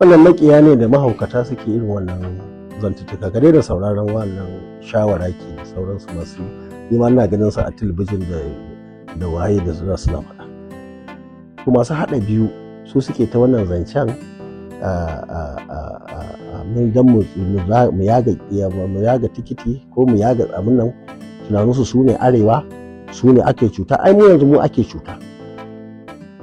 Wannan makiya ne da mahaukata suke irin wannan zantuttuka. Ka daina sauraron wannan shawara ke da sauransu masu. Ni ma ina ganin su a talabijin da waye da suna suna faɗa. To, masu haɗa biyu su suke ta wannan zancen mun dan mu yaga tikiti ko mu yaga abin nan. Tunaninsu su ne arewa, su ne ake cuta. Ai mu yanzu mu ake cuta,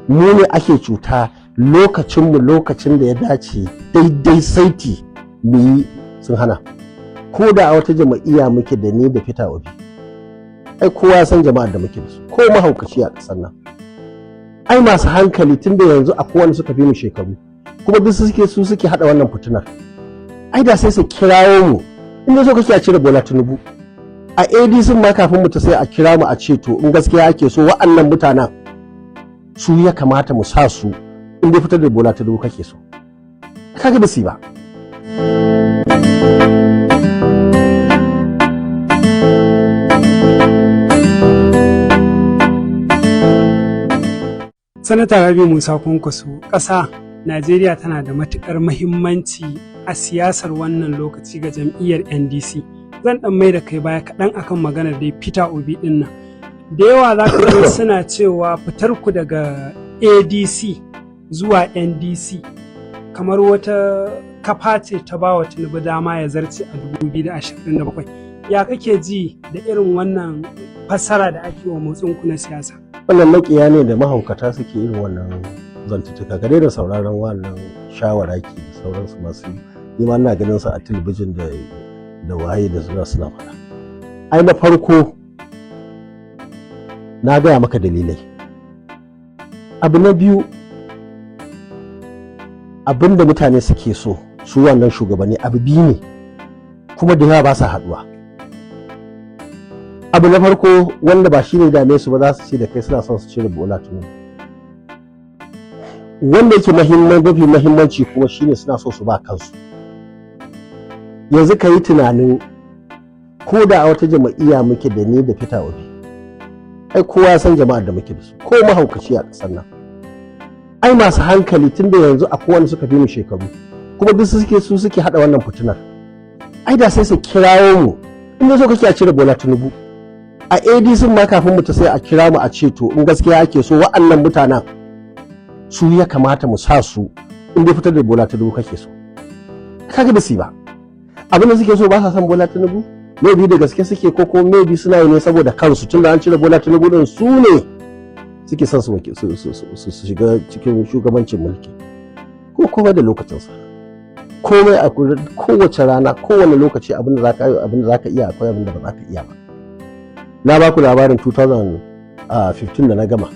mu ne ake cuta. Lokacinmu, lokacin da ya dace daidai saiti mu yi, sun hana. Ko da a wata jama'iyya muke da ni da Peter Obi, ai kowa san jama'ar da muke da su, ko mahaukaci a ƙasar nan. Ai masu hankali, tunda yanzu akwai wanda suka fi mu shekaru, kuma duk su suke hada wannan fitinar. Ai da sai su kirawo mu, inda so kake a cire Bola Tinubu a ADC ma, kafin mu ta sai a kira mu a ce, to, in gaskiya ake so, wa'annan mutanen su ya kamata mu sa su, in dai fitar da Bola Tinubu kake so. Kaga ba su ba. Sanata Rabi Musa Kwankwaso, ƙasa Najeriya tana da matuƙar mahimmanci a siyasar wannan lokaci ga jam'iyyar NDC. Zan ɗan mai da kai baya kaɗan akan maganar dai Peter Obi ɗin nan. Da yawa za ka ga suna cewa fitar ku daga ADC zuwa NDC kamar wata kafa ce ta ba wa Tinubu dama ya zarce a 2027. Ya kake ji da irin wannan fassara da ake wa motsin ku na siyasa? Wannan makiya ne da mahaukata suke irin wannan zantuttuka. Ka daina sauraron wannan shawara ke da sauransu masu. Ni ma ina ganin su a talabijin da waye da suna suna faɗa. Ai na farko na gaya maka dalilai. Abu na biyu, abin da mutane suke so su wannan shugabanni, abu biyu ne, kuma da yawa ba sa haɗuwa. Abu na farko, wanda ba shi ne dame su ba, za su ce da kai suna son su cire Bola Tinubu. Wanda yake mafi mahimmanci kuma shine suna so su ba kansu. Yanzu ka yi tunanin, ko da a wata jama'iyya muke da ni da Peter Obi, ai kowa san jama'ar da muke da su, ko mahaukaci a ƙasar nan. Ai masu hankali, tunda yanzu akwai wanda suka fi mu shekaru, kuma duk su suke hada wannan fitinar. Ai da sai su kirawo mu, inda so kake a cire Bola Tinubu a ADC ma, kafin mu ta sai a kira mu a ce, to, in gaskiya ake so, wa'annan mutanen su ya kamata mu sa su, in dai fitar da Bola Tinubu kake so. Kaga ba su ba. Abin da suke so, ba sa son Bola Tinubu. Maybe da gaske suke, ko ko maybe suna yi ne saboda kansu, tunda an cire Bola Tinubu din, su ne suke son su shiga cikin shugabancin mulki. Ko komai da lokacinsa, komai a kowace rana, kowane lokaci, abin da zaka yi, abin da zaka iya, akwai abin da ba za ka iya ba. Na ba ku labarin 2015 da na gama,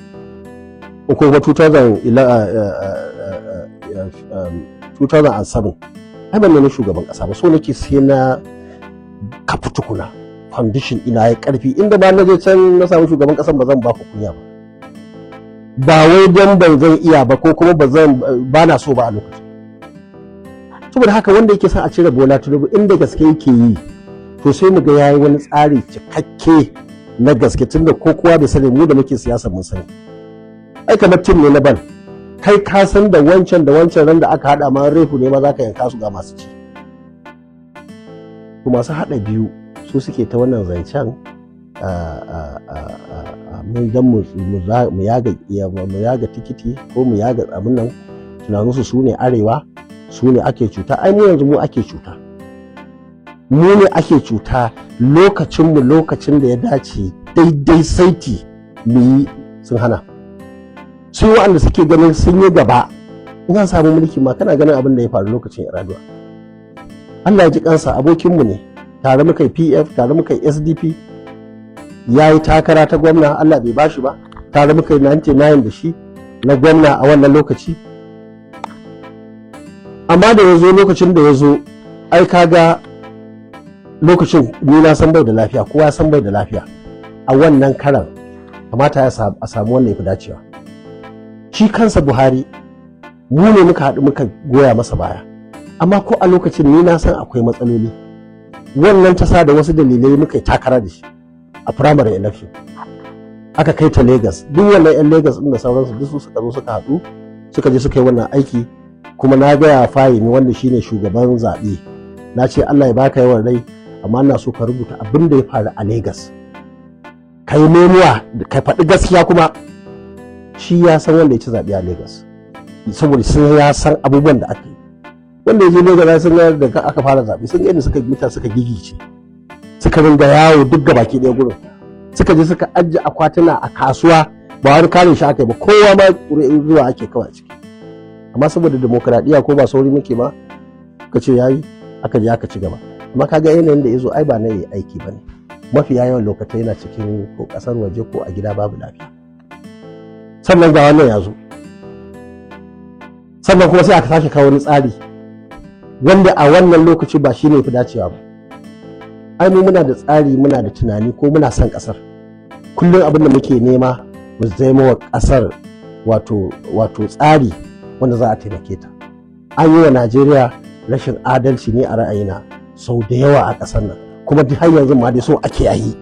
ko kuma 2007. Ai ban nemi shugaban kasa ba, so nake sai na kafa tukuna, foundation ina ya karfi, inda ba na je can na samu shugaban kasan, ba zan ba ku kunya ba. Ba wai don ban zan iya ba, ko kuma ba zan ba na so ba a lokacin. Saboda haka, wanda yake son a cire Bola Tinubu, inda gaske yake yi, to sai mu ga yayi wani tsari cikakke na gaske, tunda ko kowa bai sani, mu da muke siyasa mun sani. Ai kamar team ne na bal, kai ka san da wancan da wancan, ran da aka hada ma, refu ne ma zaka yanka su ga masu ci. To, masu hada biyu su suke ta wannan zancen. Mun dan mu yaga tikiti ko mu yaga abin nan. Tunaninsu su ne arewa, su ne ake cuta. Ai mu yanzu mu ake cuta, mu ne ake cuta. Lokacinmu, lokacin da ya dace daidai saiti mu yi, sun hana. Su waɗanda suke ganin sun yi gaba, in an samu mulki ma, kana ganin abin da ya faru lokacin Yar'adua, Allah ya ji kansa, abokinmu ne, tare muka yi PF, tare muka yi SDP, ya yi takara ta gwamna, Allah bai bashi ba. Tare muka yi 99 da shi na gwamna a wannan lokaci. Amma da ya zo, lokacin da ya zo, ai kaga lokacin ni na san bai da lafiya, kowa san bai da lafiya. A wannan karan kamata ya a samu wanda ya fi dacewa. Shi kansa Buhari, mu ne muka haɗu muka goya masa baya, amma ko a lokacin ni na san akwai matsaloli. Wannan ta sa da wasu dalilai muka yi takara da shi a primary election, aka kai ta Lagos. Duk wannan 'yan Lagos ɗin da sauransu, duk su suka zo suka haɗu, suka je suka yi wannan aiki. Kuma na gaya Fayemi, wanda shine shugaban zaɓe, na ce Allah ya baka yawan rai, amma ina so ka rubuta abin da ya faru a Lagos, ka yi memoir, ka faɗi gaskiya. Kuma shi ya san wanda ya ci zaɓe a Lagos, saboda sun ya san abubuwan da aka yi. Wanda ya je Lagos ya san da aka fara zaɓe, sun ga yadda suka mita suka gigice, suka ringa yawo duk gabaki ɗaya gurin, suka je suka ajiye akwatuna a kasuwa. Ba wani kare shi aka yi ba, kowa ma zuwa ake kawai ciki. Amma saboda demokradiyya, ko ba sauri muke ba, ka ce yayi, aka je aka ci gaba. Amma kaga yanayin da ya zo, ai ba na yi aiki ba ne. Mafiya yawan lokacin yana cikin ko kasar waje ko a gida babu lafiya. Sannan ga wannan ya zo, sannan kuma sai aka sake kawo wani tsari wanda a wannan lokaci ba shi ne fi dacewa ba. Ai mu muna da tsari, muna da tunani, ko muna son kasar. Kullum abin da muke nema, mu zama wa kasar wato tsari wanda za a taimake ta. An yi wa Najeriya rashin adalci ne a ra'ayina sau da yawa a ƙasar nan, kuma duk har yanzu ma dai so ake yi.